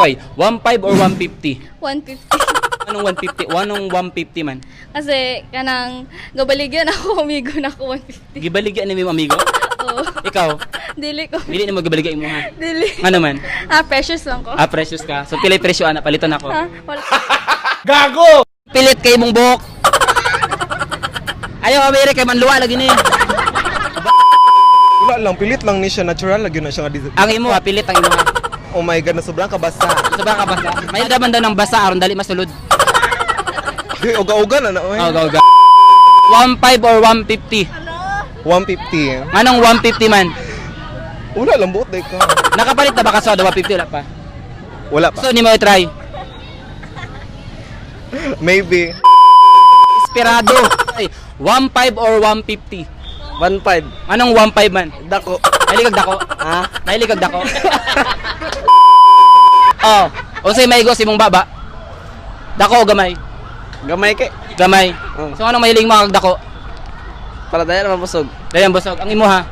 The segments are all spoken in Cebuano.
Okay, 1.5 or 150? 150. Anong 150? Anong 150 man? Kasi kanang gabaligyan ako, amigo na ako 150. Gibaligya ni mimo amigo? Oo. Ikaw, Dili ko. dili nimo gibaligya imo ha. Dili. Ano man? Ah, precious lang ko. Ah, precious ka. So pilay presyo ana, paliton ako. Ha? Wala. Pilit kay mong buhok. Ayaw amere kay manluwa lagi ni. Wala lang, pilit lang ni siya. Natural lagi na siya nga Ang imo ha, pilit ang imo ha. Oh my God, na sobrang kabasa. Sa ba ka basa? May daman daw ng basa aron dali masulod. Di, uga-uga na na. Oy. Oh, go go. 1.5 or 150? 150. Anong 150 man? Wala lang, buot day ka. Nakapalit na ba ka sa 150 wala pa? Wala pa. So ni mo i-try. Maybe. Inspirado. Ay, 1.5 or 150? 1.5. Anong 1.5 man? Dako. Nahilig kag dako? Ha? Nahilig kag dako? Oh, unsay maigo sa imong baba? Dako o gamay? Gamay kay. Gamay. Oh. So anong mahilig mo kag dako? Para tayo naman busog. Dali ang busog. Ang imo ha.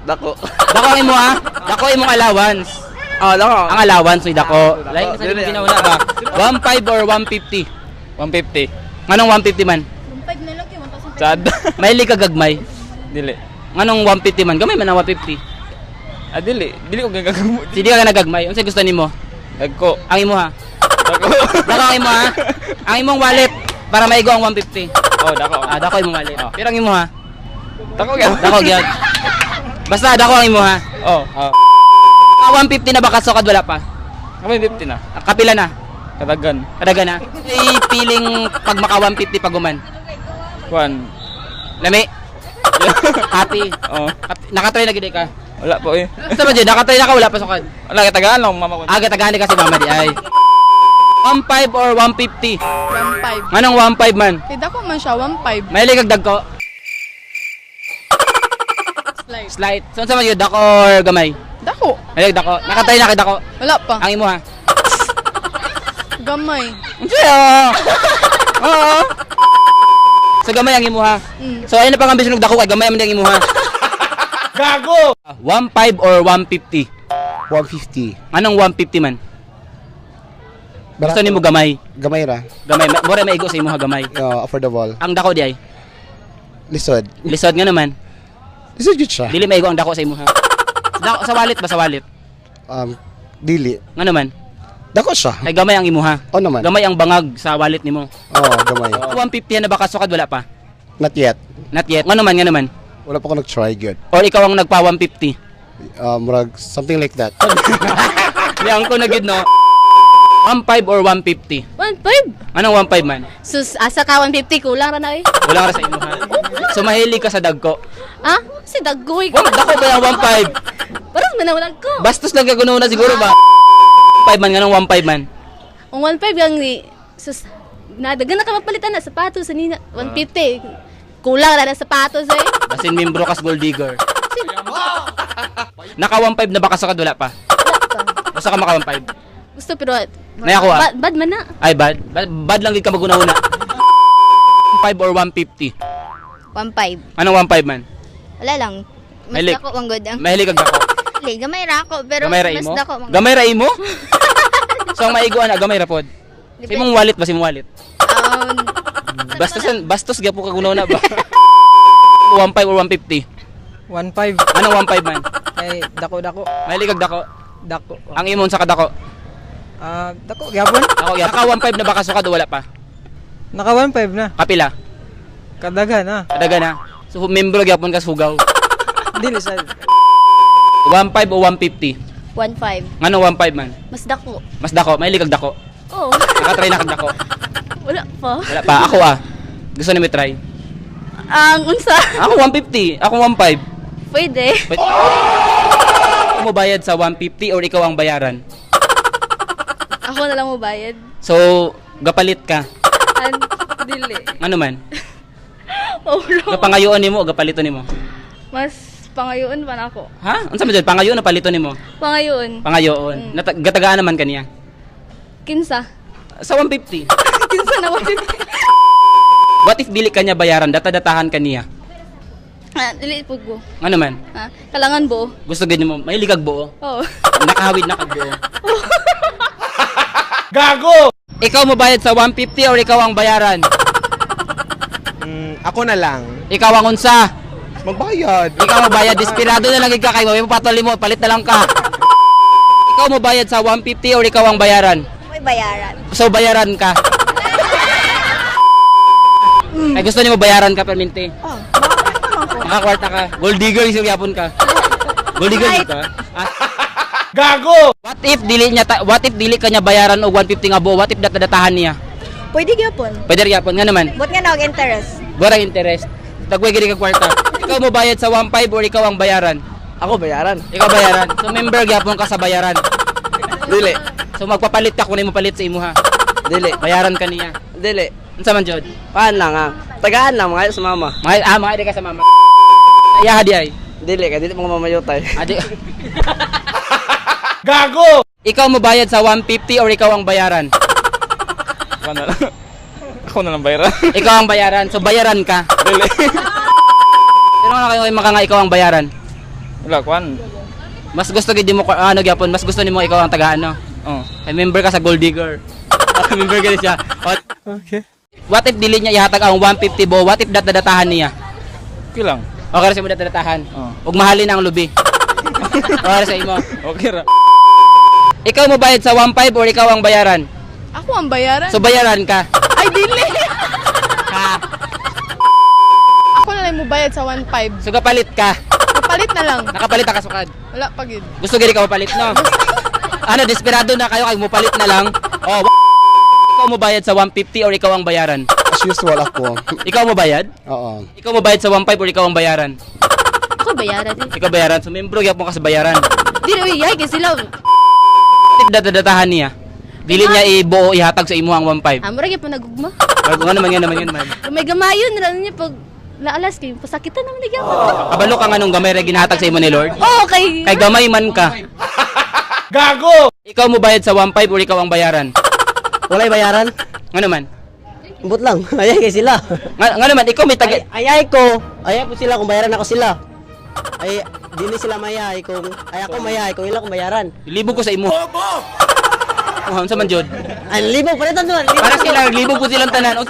Dako. Dako ang imo ha. Dako imong allowance. Ah, dako. Ang allowance ni dako. Dako. Lain sa Dili, imong ginawa ba? 1.5 or 150? 150. Anong 150 man? 1.5 na lang kay 1,500. Sad. Mahilig ka gagmay. Dili. Anong 150 man? Gamay man ang 150. Ah, dili. Dili ko gagagamo. Sige ka nagagmay. Unsay gusto nimo? Dagko. Ang imo ha. Dako. Dako ang imo ha. Ang imong wallet para maigo ang 150. Oh, dako. Ah, dako imong wallet. Oh. Pero ang imo ha. Dako gyud. Dako gyud. Basta dako ang imo ha. Oh. Oh. Ah, 150 na ba kasokad wala pa? Kami 50 na. Ah, kapila na. Kadagan. Kadaga na. Ay feeling pag maka 150 pag guman. Kwan. Lami. Happy. Oh. Nakatry na gid ka. Wala po eh. Basta ba dyan? Nakatry na ka wala pa sukad. Wala katagaan lang mama ko. Aga tagani kasi mama di ay. 15 or 150? 1.5. Anong 15 man? Kay dako man siya, 1.5. Mahilig kag dagko. Slide. Slight. So unsa man yun? Dako or gamay? Dako. Mahilig dako. Nakatry na kay dako. Wala pa. Ang imo ha. Gamay. Unsa ya? Oo. So gamay ang imo ha. So ayun na pang ambisyon og dako kay gamay man ang imo ha. Gago. 15 or 150? 150. Anong 150 man? Gusto nimo gamay. Gamay ra. Gamay. Mura maigo sa imo ha gamay. Affordable. Ang dako di ay. Lisod. Lisod nga naman. Lisod jud siya. Dili maigo ang dako sa imo ha. Dako sa wallet ba sa wallet? Dili. Nga naman. Dako siya. Kay gamay ang imo ha. O naman. Gamay ang bangag sa wallet nimo. Oo, gamay. 150 na ba kasukad wala pa? Not yet. Not yet. Nga naman, nga naman. Wala pa ko nag-try good. Or ikaw ang nagpa 150. Murag something like that. Yang ko na gid no. 15 or 150? 1.5. Anong 15 man? Sus, asa ka 150 kulang ra na eh. Wala ka sa imo ha. So mahilig ka sa dagko. Ah, si daggoy ko. Wa dako ba yung 15? Parang manawag ko. Bastos lang ka kuno na siguro ba? 5 man nganong 15 man. Ang 1.5 yang ni sus nadagan na ka mapalitan na sapatos sa nina 150. Kulang ra na sapatos eh. Basin membro kas gold digger. Naka 15 na ba ka sa wala pa? Wala pa. Basta ka maka 15. Gusto pero Naya ko, ah. Bad, bad man na. Ay bad. Bad, bad lang gid ka maguna-una. 5 or 150. 1.5. Anong 15 man? Wala lang. Mas Mahilig. dako ang good ang. Mahilig kag dako. Dili, gamay ra ako pero Gamay ra mas imo? dako man. Gamay ra imo? So ang maigo ana gamay ra pod. Sa imong wallet ba sa imong wallet? Bastos bastos gyapon ka guna ba? 15 or 150? 1.5. Anong 15 man? Kay dako dako. Mahilig kag dako. Dako. Ang imong sa kadako. Ah, dako gyapon. Dako gyapon. Naka 15 na ba kasukad o wala pa? Naka 1.5 na. Kapila. Kadagan na. Kadaga na. So membro gyapon ka sa hugaw. Dili sa 15 o 150? 1.5. Nganong 15 man? Mas dako. Mas dako, mahilig kag dako. Oh, Nakatry na kag dako. wala pa. Wala pa ako ah. Gusto ni try. Ang unsa? Ako 150, ako 15. Pwede. But, ikaw mo bayad sa 150 or ikaw ang bayaran? Ako na lang mo bayad. So, gapalit ka. An dili. Ano man? Oh, no. Gapangayoon nimo o gapaliton nimo? Mas pangayoon pa na ako. Ha? Unsa man jud pangayoon o paliton nimo? Pangayoon. Pangayoon. Gatagaan naman kaniya. Kinsa. Sa 150. Kinsa na 150. What if dili kanya bayaran, data-datahan kaniya? Ah, dili pud ko. Ano man? Ha? Kalangan buo. Gusto gid nimo, mahilig kag buo. Oh. Nakahawid na kag buo. Gago! Ikaw mobayad sa 150 or ikaw ang bayaran? Ako na lang. Ikaw ang unsa. Magbayad. Ikaw mobayad, desperado na lang gid ka kay mo patol mo, palit na lang ka. Ikaw mobayad sa 150 or ikaw ang bayaran? May bayaran. So bayaran ka. Ay gusto niyo bayaran ka permente. Oh, Makakwarta ka. Gold digger isang yapon ka. Gold digger ka. Ah. Gago! What if dili ka niya bayaran og 150 nga buo? What if datadatahan niya? Pwede gyapon. Pwede rin yapon nga naman. But nga na interest. Wala interest. Dagway gid ka kwarta. Ikaw mo bayad sa 15 or ikaw ang bayaran? Ako bayaran. Ikaw bayaran. So member gyapon ka sa bayaran. Dili. So magpapalit ka kung mo palit sa imuha. Dili. Bayaran ka niya. Dili. Unsa man jud? Paan lang ah. Tagaan lang mga sa mama. Mga mga ka sa mama. Iya di ay. Dili ka dili mga mamayutay. Adi. Gago! Ikaw mo bayad sa 150 or ikaw ang bayaran? Ako na lang. Ako na lang bayaran. Ikaw ang bayaran. So bayaran ka. Dili. Pero ano kayo maka nga ikaw ang bayaran? Wala, kuan. Mas gusto gid mo ano gyapon, mas gusto nimo ikaw ang tagaan no. Oh. Ay member ka sa Gold Digger. Member ka siya. Okay. What if dili niya ihatag ang 150 bo? What if datadatahan niya? Okay lang. Okay ra sa imo datadatahan. Oo. Ug mahalin ang lubi. Okay ra sa imo. Okay ra. Ikaw mo bayad sa 15 or ikaw ang bayaran? Ako ang bayaran. So bayaran ka. Ay, dili. Ha. Ako na lang mubayad sa 1.5. So kapalit ka. Kapalit na lang. Nakapalit ka sukad. Wala pa gid. Gusto gid ka mapalit no? Ano, desperado na kayo kay mopalit na lang. Oh, ikaw mo bayad sa 150 or ikaw ang bayaran? As usual ako. Ikaw mo bayad? Oo. Ikaw mo bayad sa 15 or ikaw ang bayaran? Ako bayaran eh. Ikaw bayaran. So membro gyapon ka sa bayaran. Dili uy, yay kay sila. What if datadatahan niya? Dili niya ibuo ihatag sa imo ang 15. Amo ra gyud nagugma. Bago nga naman, nga naman, nga naman. May gamayon ra niya pag laalas kay pasakitan naman ni gyapon. Kabalo ka nga nung gamay ra ginahatag sa imo ni Lord. Oh, kay Kay gamay man ka. Gago! Ikaw mo bayad sa 15 or ikaw ang bayaran? Walay bayaran. Nga naman. But lang. Ayay kay sila. Nga naman ikaw may taga Ayay ko. Ayay ko sila kung bayaran ako sila. Ay dili sila mayay kung ay ako mayay kung ila kong bayaran. Libog ko sa imo. Opo. Oh, unsa man jud? Ay libo palitan doon. Para sila libog ko silang tanan.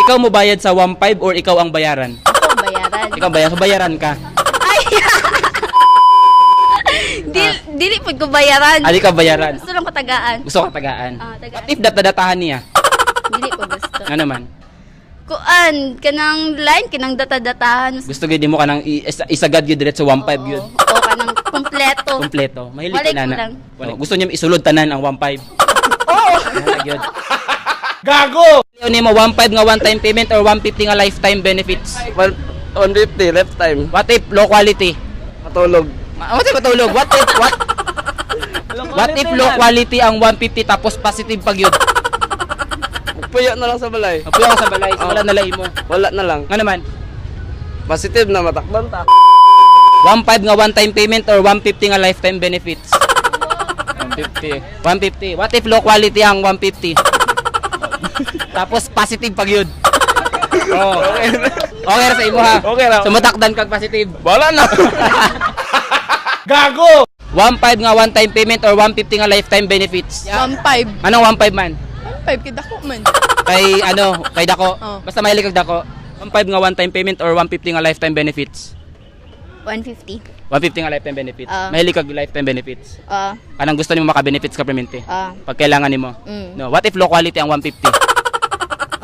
Ikaw mo bayad sa 15 or ikaw ang bayaran? Ako ang bayaran. Ikaw bayaran, so bayaran ka. Ay! Dili pud ko bayaran. Ali ka bayaran. Gusto lang ko tagaan. Gusto ka tagaan. Ah, tagaan. What if datadatahan niya? Dili ko gusto. Nga naman. Kuan kanang line kanang data-datahan. Gusto gyud mo kanang isagad gyud diretso 15 gyud. Oo, kanang kompleto. Kompleto. Mahilig Walay ka na. kulang. Oh, gusto niya isulod tanan ang 15. Oo. Gyud. Gago! Ano nimo 15 nga one time payment or 150 nga lifetime benefits? 150 left time. What if low quality? Matulog. What if matulog? What if low quality ang 150 tapos positive pag yun? Puyo na lang sa balay. Mapuyo ka sa balay, so wala na mo. Wala na lang. Nga naman, Positive na matakban ta. 15 nga one time payment or 150 nga lifetime benefits? 150. 150. What if low quality ang 150? Tapos positive pag yun. Oh. Okay ra sa imo ha. Okay ra. So matakdan kag positive. Wala na. Gago! 15 nga one time payment or 150 nga lifetime benefits. 1.5. Anong 15 man? 1.5 kay dako man. Kay ano, kay dako. Oh. Basta mahilig kag dako. 15 nga one time payment or 150 nga lifetime benefits. 150. 150 nga lifetime benefits. Ah. Mahilig kag lifetime benefits. Ah, Anong gusto nimo maka-benefits ka permente? ah. Pag kailangan nimo. No, what if low quality ang 150?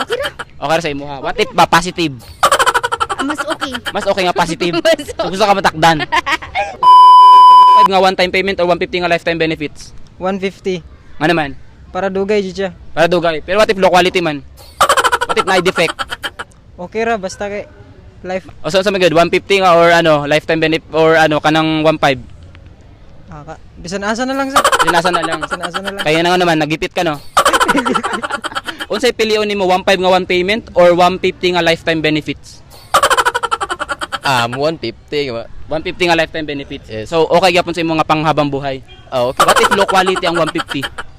Okay ra. Okay ra sa imo ha. What if ba positive? Ah, mas okay. Mas okay nga positive. Mas So, gusto ka matakdan. 5 nga one time payment or 150 nga lifetime benefits. 150 Nga naman. para dugay jud siya. Para dugay. Pero what if low quality man? What if na defect? Okay ra basta kay life O so sa good 150 nga or ano, lifetime benefit or ano kanang 15. ah, ka, bisan asa na lang sa. Sinasa na lang. Bisan asa na lang. Kaya na nga naman nagipit ka no. Unsay pilion nimo 15 nga one payment or 150 nga lifetime benefits? 150 ba? 150 nga lifetime benefits. Yes. So okay gyapon sa imong nga panghabang buhay. Ah, okay. What if low quality ang 150?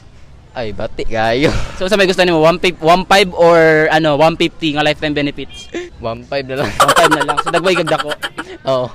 Ay, bati kayo. So sa may gusto nimo 15 15 or ano 150 nga lifetime benefits? 1.5 na lang. 15 na lang. So dagway kag dako. Oo.